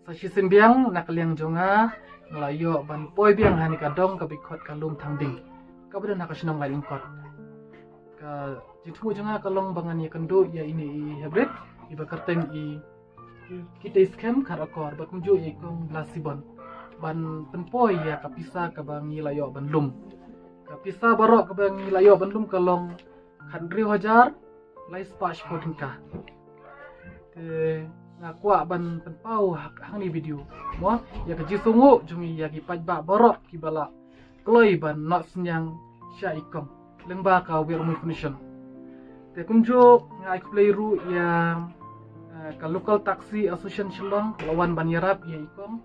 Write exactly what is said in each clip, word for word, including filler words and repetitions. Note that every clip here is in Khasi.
Sa shisien biang na ka liang jong nga, nga la ïoh ban poi biang ha kane ka dong kaba ki khot ka Lum Thang Ding, kaba don ha ka shnong Laityngkot. Ka jingthmu jong nga ka long ba ngan ïakynduh ïa ine i hybrid, iba kyrteng i Kitei Skhem Kharakor, bad kumjuh ïa i Kong Blasibon, ban pynpoi ïa ka pisa kaba ngi la ïoh ban lum. Ka pisa baroh kaba ngi la ïoh ban lum ka long khathynriew hajar lai spah shiphew tyngka. Te nga kwah ban pynpaw ha, hangne video, mo, ïa ka jingsngewnguh jong ngi ïa ki paidbah baroh kiba la kloi ban noh synñiang sha i Kong lyngba ka Wiar Umui Foundation. Te kumjuh nga ai khublei ruh ïa, eh, ka Local Taxi Association Shillong, ba la wan ban ïarap ïa i Kong,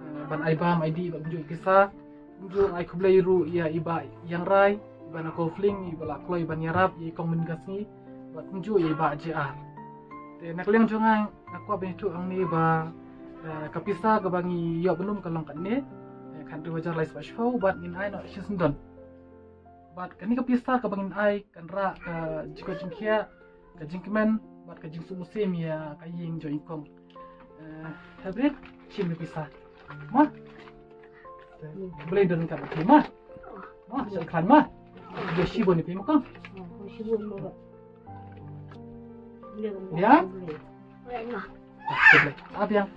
eh, ban ai bam ai dih bad kumjuh ïa ki pisa. Kumjuh nga ai khublei ruh ïa i Bah Ïangrai, i Bah Nako Fling, iba la kloi ban ïarap ïa i Kong mynta ka sngi, bad kumjuh ïa i Bah J R. Te na ka liang jong nga, nga kwah ban ïathuh hangne ba, eh, ka pisa kaba ngi ïoh ban lum ka long katne, eh, khathynriew hajar lai spah shiphew, bad ngin ai noh shisyndon. Bad kane ka pisa kaba ngin ai kan rah ka jingkoit jingkhiah, ka jingkmen, bad ka jingsuk mynsiem ïa ka ïing jong i Kong. Eh, hybrid, shim ïa ka pisa. Mo? Blei don ka phi mo? Mo, sha khan mo? Ïa shibun ïa phi mo Kong? Ïa? Ah, blei. Ah, biang.